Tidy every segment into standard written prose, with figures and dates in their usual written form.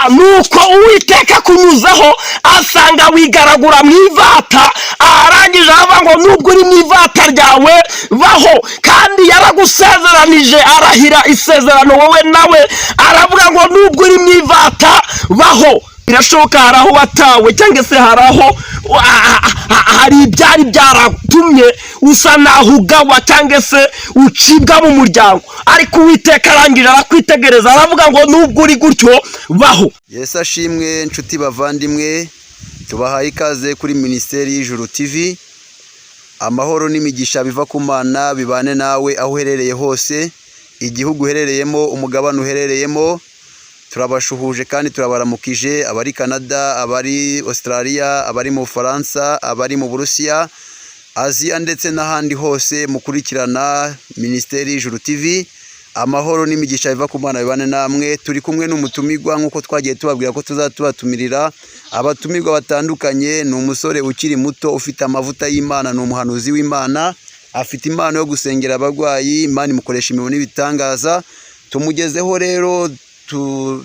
Nuko Uwiteka akunyuzeho, asanga wigaragura mu ivata. Arangije aravuga ngo nubwo uri mu ivata ryawe, baho. Kandi yaragusezeranije, arahira isezerano wowe nawe, aravuga ngo nubwo uri mu ivata, baho. Birashoboka hari aho watawe, cyangwa se hari aho hari ibyari byaratumye usa naho ugawa cyangwa se ucibwa mu muryango, ariko Uwiteka arangije arakwitegereza, aravuga ngo nubwo uri gutyo, baho. Yesu ashimwe, inshuti bavandimwe. Tubahaye ikaze kuri Minisiteri y'Ijuru TV. Amahoro n'imigisha biva ku Mana bibane nawe aho uherereye hose, igihugu uherereyemo, umugabane uherereyemo. Turabashuhuje kandi turabaramukije, abari Canada, abari Australia, abari mu Bufaransa, abari mu Burusiya, Aziya ndetse n'ahandi hose mukurikirana Minisiteri y'Ijuru TV. Amahoro n'imigisha biva ku Mana bibane namwe. Turi kumwe n'umutumirwa, nk'uko twagiye tubabwira ko tuzatubatumirira abatumirwa batandukanye. Ni umusore ukiri muto ufite amavuta y'Imana, ni umuhanuzi w'Imana, afite impano yo gusengera abarwayi, Imana imukoresha imirimo n'ibitangaza. Tumugezeho rero,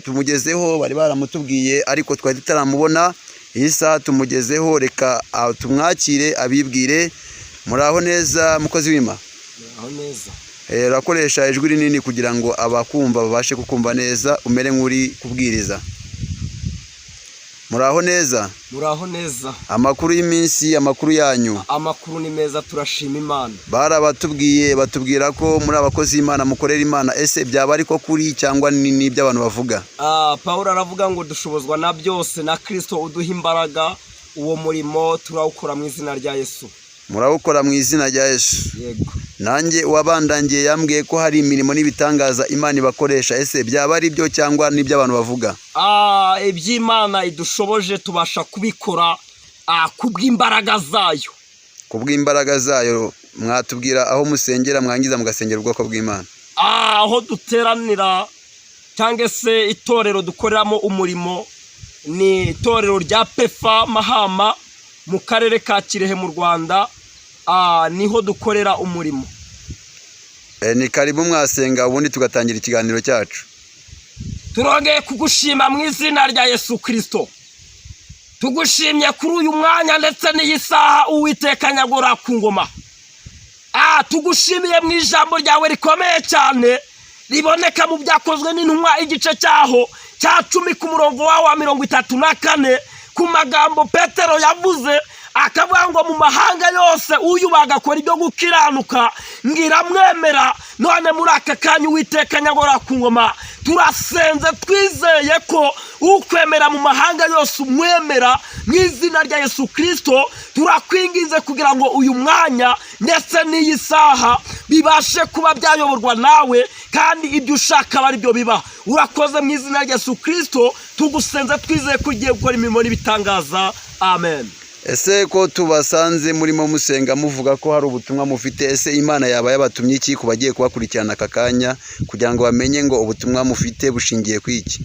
tumugezeho. Bari baramutubwiye ariko twari tutaramubona. Iyi saha tumugezeho. Reka tumwakire abibwire. Muraho neza, mukozi w'Imana? Aho neza. Urakoresha ijwi rinini kugira ngo abakumva babashe kukumva neza, umere nk'uri kubwiriza. Muraho neza? Muraho neza. Amakuru y'iminsi, amakuru yanyu? Amakuru ni meza, turashima Imana. Barabatubwiye, batubwira ko muri abakozi b'Imana, mukorera Imana. Ese byaba ariko kuri cyangwa ni n'ibyo abantu bavuga? Paul aravuga ngo dushobozwa na byose na Kirisito uduha imbaraga. Uwo murimo turawukora mu izina rya Yesu. Murawukora mu izina rya Yesu? Yego. Nanjye uwabandangiye yambwiye ko hari imirimo n'ibitangaza Imana ibakoresha. Ese byaba ari byo cyangwa n'ibyo abantu bavuga? Iby'Imana idushoboje tubasha kubikora kubw'imbaraga zayo. Kubw'imbaraga zayo. Mwatubwira aho musengera, mwangiza mugasengera ubwoko bw'Imana? Aho duteranira cyangwa se itorero dukoreramo umurimo ni itorero rya Pefa Mahama mu karere ka Kirehe mu Rwanda. Niho dukorera umurimo. Ni karibu, mwasenga ubundi tugatangira ikiganiro cyacu. Turongeye kugushima mu izina rya Yesu Kirisito. Tugushimye kuri uyu mwanya ndetse n'iyi saha, Uwiteka nyagora ku ngoma. Tugushimiye mu ijambo ryawe rikomeye cyane riboneka mu Byakozwe n'Intumwa, igice cyaho cya 10, ku murongo wawo wa 34, ku magambo Petero yavuze, akavuga ngo mu mahanga yose uyu bagakora ibyo gukiranuka ngiramwemera. None muri aka kanya, Uwiteka nyagora ku ngoma, turasenze twizeye ko ukwemera mu mahanga yose umwemera. Mu izina rya Yesu Kirisito turakwinginze kugira ngo uyu mwanya ndetse n'iyi saha bibashe kuba byayoborwa nawe, kandi ibyo ushaka aba ari byo biba. Urakoze. Mu izina rya Yesu Kirisito tugusenze twizeye ko ugiye gukora imirimo n'ibitangaza. Amen. Ese ko tubasanze murimo musenga, muvuga ko hari ubutumwa mufite, ese Imana yaba yabatumye iki ku bagiye kubakurikirana aka kanya, kugira ngo bamenye ngo ubutumwa mufite bushingiye ku iki?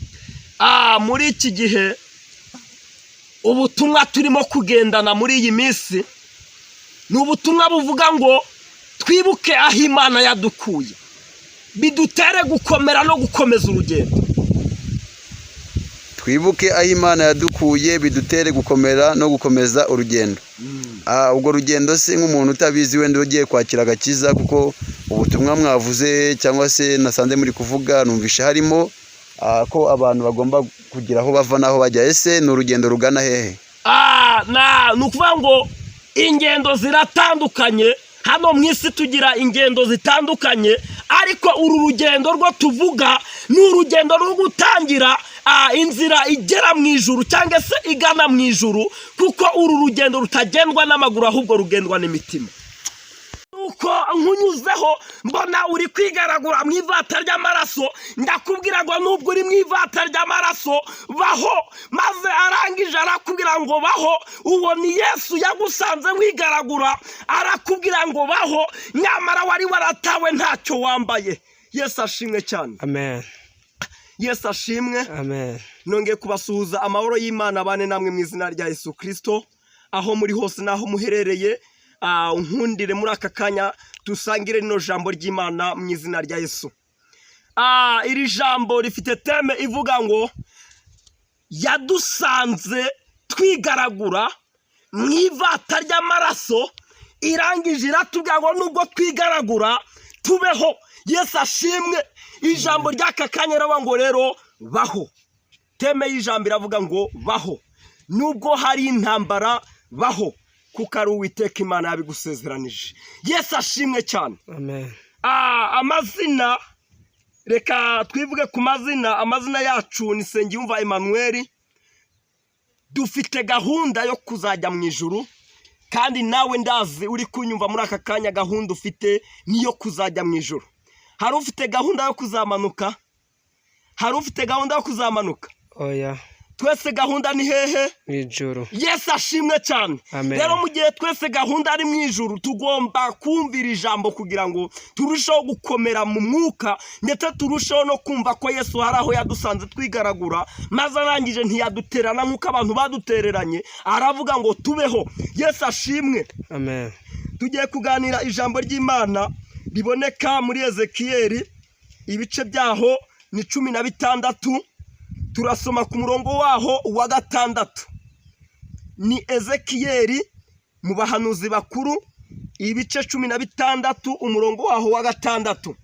Muri iki gihe ubutumwa turimo kugendana muri iyi minsi ni ubutumwa buvuga ngo twibuke aho Imana yadukuye, bidutere gukomera no gukomeza urugendo. Twibuke aho Imana yadukuye, bidutere gukomera no gukomeza urugendo. Urwo rugendo se, nk'umuntu utabizi wenda ugiye kwakira agakiza, kuko ubutumwa mwavuze cyangwa se nasanze muri kuvuga, numvishe harimo ko abantu bagomba kugira aho bava n'aho bajya, ese ni urugendo rugana hehe? Ni ukuvuga ngo ingendo ziratandukanye. Hano mu isi tugira ingendo zitandukanye, ariko uru rugendo rwo tuvuga ni urugendo rwo gutangira inzira igera mu ijuru cyangwa se igana mu ijuru, kuko uru rugendo rutagendwa n'amaguru, ahubwo rugendwa n'imitima. Nuko nkunyuzeho mbona uri kwigaragura mu ivata ry'amaraso, ndakubwira ngo nubwo uri mu ivata ry'amaraso, baho. Maze arangije arakubwira ngo baho. Uwo ni Yesu yagusanze wigaragura, arakubwira ngo baho, nyamara wari waratawe, ntacyo wambaye. Yesu ashimwe cyane. Amen. Yesu ashimwe. Amen. Nongeye kubasuhuza. Amahoro y'Imana bane namwe mu izina rya Yesu Kirisito, aho muri hose n'aho muherereye. Nkundire muri aka kanya dusangire rino jambo ry'Imana mu izina rya Yesu. Iri jambo rifite thème ivuga ngo Yadusanze twigaragura mu ivata ry'amaraso, irangije iratubwira ngo nubwo twigaragura tubeho. Yesu ashimwe. Ijambo ry'aka kanya riravuga ngo rero baho. Thème y'ijambo iravuga ngo baho nubwo hari intambara, baho kuko ari Uwiteka Imana yabigusezeranije. Yesu ashimwe cyane. Amen. Amazina, reka twivuge ku mazina. Amazina yacu ni Nsengiyumva Emmanuel. Dufite gahunda yo kuzajya mu ijuru, kandi nawe ndazi uri kunyumva muri aka kanya, gahunda ufite niyo kuzajya mu ijuru. Hari ufite gahunda yo kuzamanuka? Hari ufite gahunda yo kuzamanuka? Oya. Twese gahunda ni hehe? Mu ijuru. Yesu ashimwe cyane. Amen. Rero mu gihe twese gahunda ari mu ijuru, tugomba kumvira ijambo kugira ngo turusheho gukomera mu mwuka, ndetse turusheho no kumva ko Yesu hari aho yadusanze twigaragura, maze arangije ntiyaduterana nk'uko abantu badutereranye, aravuga ngo tubeho. Yesu ashimwe. Amen. Tugiye kuganira ijambo ry'Imana riboneka muri Ezekiyeli, ibice byaho ni 16, turasoma ku murongo waho wa 6. Ni Ezekiyeli mu bahanuzi bakuru, ibice 16, umurongo waho wa 6.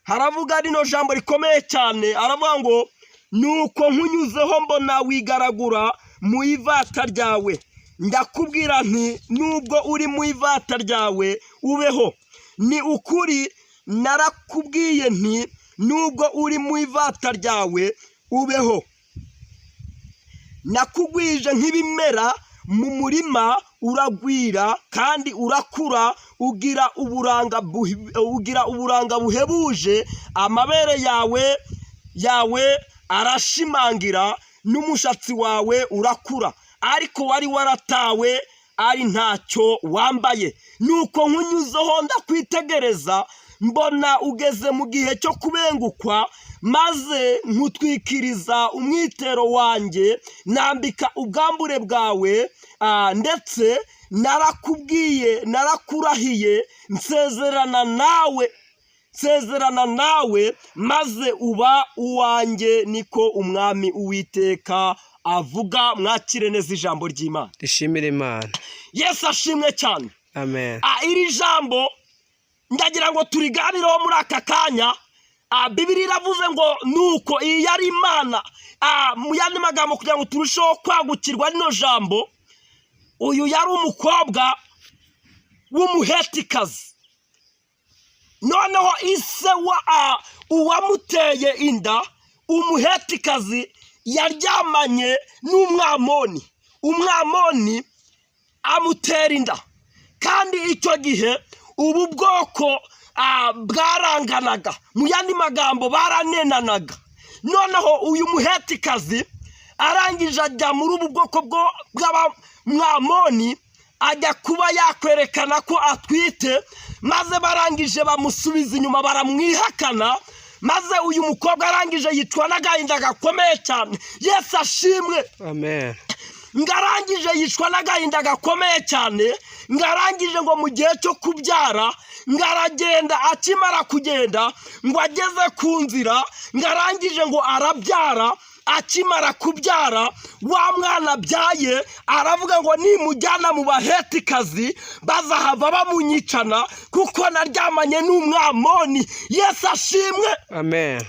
Haravuga rino jambo rikomeye cyane, aravuga ngo: "Nuko nkunyuzeho mbona wigaragura mu ivata ryawe, ndakubwira nti nubwo uri mu ivata ryawe ubeho. Ni ukuri narakubwiye nti nubwo uri mu ivata ryawe ubeho. Nakugwije nk'ibimera mu murima, uragwira kandi urakura, ugira uburanga buhebuje, amabere yawe arashimangira n'umushatsi wawe urakura, ariko wari waratawe ari ntacyo wambaye. Nuko nkunyuzeho ndakwitegereza, mbona ugeze mu gihe cyo kubengukwa, maze nkutwikiriza umwitero wanjye, nambika ubwambure bwawe, ndetse narakubwiye, narakurahiye, nsezerana nawe, maze uba uwanjye, niko Umwami Uwiteka avuga." Mwakire neza ijambo ry'Imana. Dushimire Imana. Yesu ashimwe cyane. Amen. Iri jambo ndagira ngo turiganireho muri aka kanya. Bibiliya iravuze ngo nuko iyi yari Imana. Mu yandi magambo, kugira ngo turusheho kwagukirwa rino jambo, uyu yari umukobwa w'Umuhetikazi. Noneho ise wa uwamuteye inda, Umuhetikazi, yaryamanye n'Umwamoni, Umwamoni amutera inda. Kandi icyo gihe ubu bwoko bwaranganaga, mu yandi magambo baranenanaga. Noneho uyu Muhetikazi arangije ajya muri ubu bwoko bw'Abamwamoni, ajya kuba yakwerekana ko atwite, maze barangije bamusubiza inyuma, baramwihakana. Maze uyu mukobwa arangije yicwa n'agahinda gakomeye cyane. Yesu ashimwe. Amen. Ngarangije yicwa n'agahinda gakomeye cyane. Ngarangije ngo mu gihe cyo kubyara ngaragenda, akimara kugenda ngo ageze ku nzira, ngarangije ngo arabyara. Akimara kubyara wa mwana abyaye, aravuga ngo nimujyana mu Bahetikazi bazahava bamunyicana kuko naryamanye n'Umwamoni. Yesu ashimwe. Amen.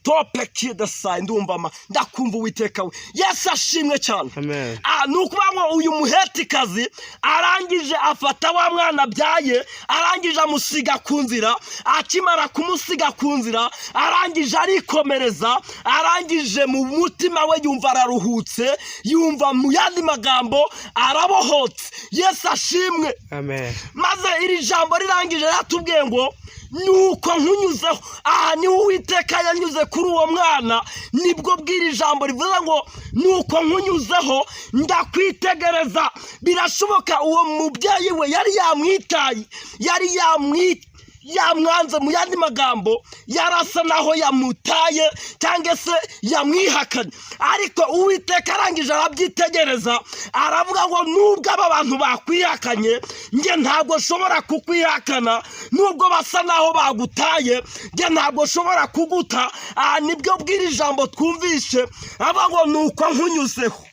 Tope kidasayi, ndumva ndakumva Uwiteka we. Yesu ashimwe cyane. Amen. Ni ukuvuga ngo uyu Muhetikazi arangije afata wa mwana abyaye, arangije amusiga ku nzira. Akimara kumusiga ku nzira, arangije arikomereza, arangije mu mutima we yumva araruhutse, yumva mu yandi magambo arabohotse. Yesu ashimwe. Amen. Maze iri jambo rirangije riratubwiye ngo nuko nkunyuzeho. Aha niho Uwiteka yanyuze kuri uwo mwana, nibwo bw'iri jambo rivuze ngo nuko nkunyuzeho ndakwitegereza. Birashoboka uwo mubyeyi we yari yamwitaye, yari yamwi yamwanze. Mu yandi magambo, yarasa naho yamutaye cyangwa se yamwihakanye. Ariko Uwiteka arangije arabyitegereza, aravuga ngo: "Nubwo aba bantu bakwihakanye, njye ntabwo nshobora kukwihakana. Nubwo basa naho bagutaye, njye ntabwo nshobora kuguta." Aha nibwo bw'iri jambo twumvishe, avuga ngo: "Nuko nkunyuzeho."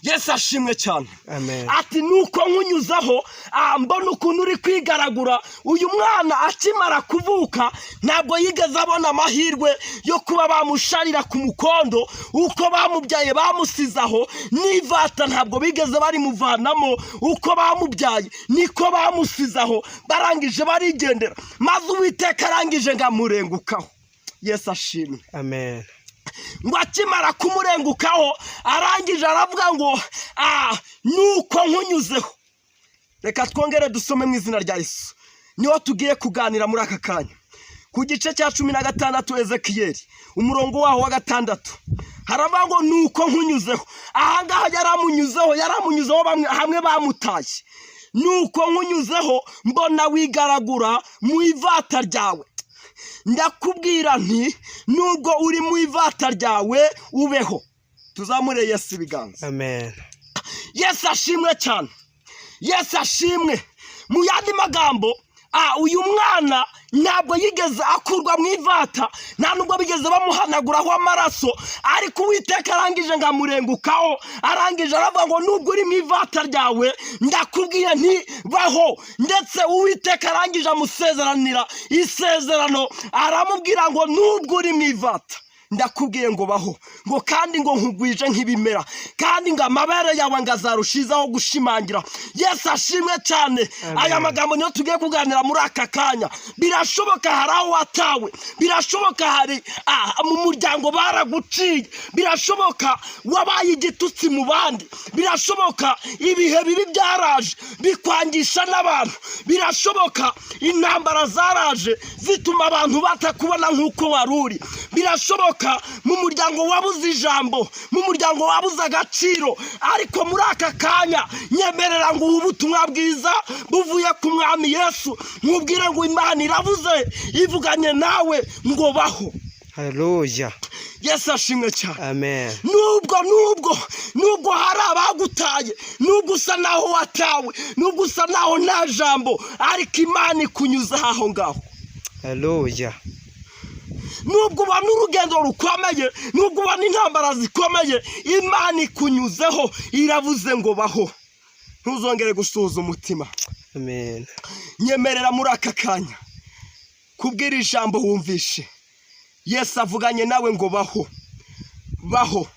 Yesu ashimwe cyane. Amen. Ati: "Nuko nkunyuzeho, mbona ukuntu uri kwigaragura." Uyu mwana akimara kuvuka ntabwo yigeze abona amahirwe yo kuba bamusharira ku mukondo. Uko bamubyaye bamusize aho, n'ivata ntabwo bigeze barimuvanamo. Uko bamubyaye niko bamusize aho, barangije barigendera. Maze Uwiteka arangije ngo amurengukaho. Yesu ashimwe. Amen. Ngo akimara kumurengukaho, arangije aravuga ngo: "Nuko nkunyuzeho." Reka twongere dusome mu izina rya Yesu, niho tugiye kuganira muri aka kanya. Ku gice cya 16 Ezekiyeli, umurongo waho wa 6, haravuga ngo: "Nuko nkunyuzeho." Ahangaha yaramunyuzeho, yaramunyuzeho bamwe hamwe bamutaye. "Nuko nkunyuzeho mbona wigaragura mu ivata ryawe, ndakubwira nti: nubwo uri mu ivata ryawe, ubeho." Tuzamure Yesu ibiganza. Amen. Yesu ashimwe cyane, Yesu ashimwe. Mu yandi magambo, uyu mwana ntabwo yigeze akurwa mu ivata, nta nubwo bigeze bamuhanaguraho amaraso. Ariko Uwiteka arangije ngo amurengukaho, arangije aravuga ngo: "Nubwo uri mu ivata ryawe, ndakubwiye nti baho." Ndetse Uwiteka arangije amusezeranira isezerano, aramubwira ngo: "Nubwo uri mu ivata, ndakubwiye ngo baho," ngo kandi ngo: "Nkugwije nk'ibimera, kandi ngo amabere yawe ngo azarushizaho gushimangira." Yesu ashimwe cyane. Aya magambo niyo tugiye kuganira muri aka kanya. Birashoboka hari aho watawe, birashoboka hari mu muryango baraguciye, birashoboka wabaye igitutsi mu bandi, birashoboka ibihe bibi byaraje bikwangisha n'abantu, birashoboka intambara zaraje zituma abantu batakubona nk'uko wari uri, birashoboka mu muryango wabuze ijambo, mu muryango wabuze agaciro. Ariko muri aka kanya nyemerera ngo ubu butumwa bwiza buvuye ku Mwami Yesu nkubwire ngo Imana iravuze, ivuganye nawe ngo baho. Haleluya. Yesu ashimwe cyane. Amen. Nubwo hari abagutaye, nubwo usa naho watawe, nubwo usa naho nta jambo, ariko Imana ikunyuze aho ngaho. Haleluya. Nubwo ubona urugendo rukomeye, nubwo ubona intambara zikomeye, Imana ikunyuzeho, iravuze ngo baho, ntuzongere gusuhuza umutima. Amen. Nyemerera muri aka kanya kubwira ijambo wumvishe, Yesu avuganye nawe ngo baho, baho.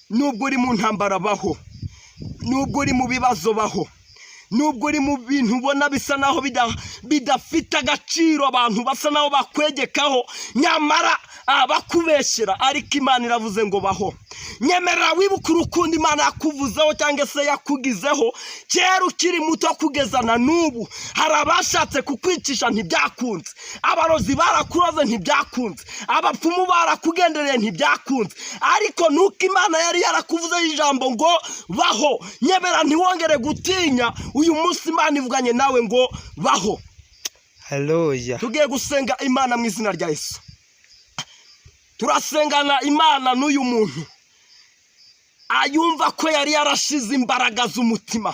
Nubwo uri mu ntambara, baho. Nubwo uri mu bibazo, baho. Nubwo uri mu bintu ubona bisa naho bidafite agaciro, abantu basa naho bakwegekaho, nyamara bakubeshyera, ariko Imana iravuze ngo baho. Nyemerera wibuke urukundo Imana yakuvuzeho cyangwa se yakugizeho kera ukiri muto kugeza na n'ubu. Hari abashatse kukwicisha ntibyakunze, abarozi barakuroze ntibyakunze, abapfumu barakugendereye ntibyakunze, ariko nuko Imana yari yarakuvuzeho ijambo ngo baho. Nyemera ntiwongere gutinya. Uyu munsi Imana ivuganye nawe ngo baho. Haleluya. Tugiye gusenga Imana mu izina rya Yesu. Turasengana Imana n'uyu muntu ayumva ko yari yarashize imbaraga z'umutima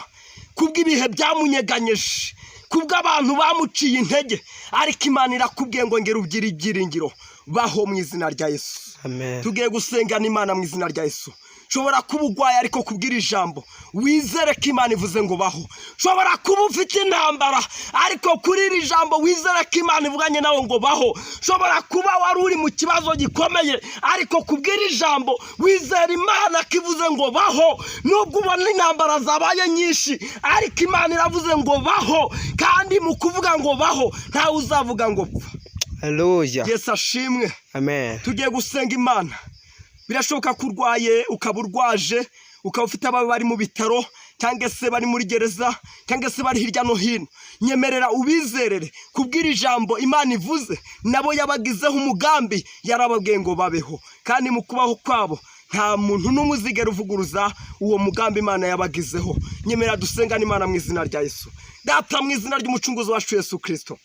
kubw'ibihe byamunyeganyeje, kubw'abantu bamuciye intege. Ariko Imana irakubwiye ngo ngera ugire ibyiringiro, baho mu izina rya Yesu. Amen. Tugiye gusengana Imana mu izina rya Yesu. Ushobora kuba urwaye, ariko kubwira ijambo wizere ko Imana ivuze ngo baho. Ushobora kuba ufite intambara, ariko kuri iri jambo wizere ko Imana ivuganye nawe ngo baho. Ushobora kuba wari uri mu kibazo gikomeye, ariko kubwira ijambo wizera Imana ko ivuze ngo baho. Nubwo ubona intambara zabaye nyinshi, ariko Imana iravuze ngo baho. Kandi mu kuvuga ngo baho, ntawe uzavuga ngo pfa. Haleluya. Yesu ashimwe. Amen. Tugiye gusenga Imana. Birashoboka ko urwaye, ukaba urwaje, ukaba ufite abawe bari mu bitaro, cyangwa se bari muri gereza, cyangwa se bari hirya no hino. Nyemerera ubizerere kubwira ijambo Imana ivuze, nabo yabagizeho umugambi, yarababwiye ngo babeho. Kandi mu kubaho kwabo nta muntu n'umwe uzigera uvuguruza uwo mugambi Imana yabagizeho. Nyemerera dusengane Imana mu izina rya Yesu. Data, mu izina ry'Umucunguzi wacu Yesu Kirisito.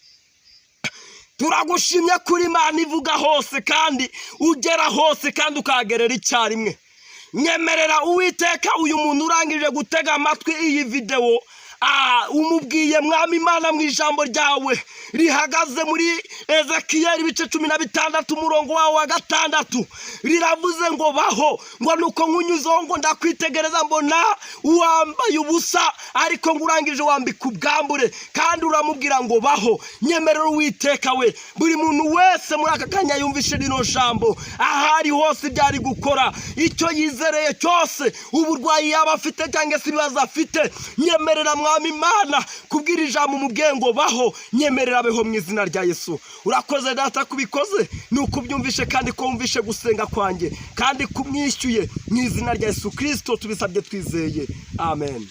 Turagushimye kuri Imana ivuga hose kandi ugera hose kandi ukahagerera icyarimwe. Nyemerera, Uwiteka, uyu muntu urangije gutega amatwi iyi videwo, umubwiye, Mwami Imana, mu ijambo ryawe rihagaze muri Ezekiyeli ibice 16, umurongo wawe wa 6, riravuze ngo: "Baho." Ngo nuko nkunyuzeho, ngo ndakwitegereza, mbona wambaye ubusa, ariko ngo urangije wambika ubwambure, kandi uramubwira ngo: "Baho." Nyemerera, Uwiteka we, buri muntu wese muri aka kanya yumvishe rino jambo, aho ari hose, ibyo ari gukora, icyo yizereye cyose, uburwayi yaba afite cyangwa se ibibazo afite, nyemerera, Mwami Imana, kubwira ijambo umubwiye ngo: "Baho." Nyemerera abeho mu izina rya Yesu. Urakoze, Data, kubikoze, ni uko ubyumvishe kandi ko wumvishe gusenga kwanjye kandi kumwishyuye. Mu izina rya Yesu Kirisito tubisabye twizeye, amen.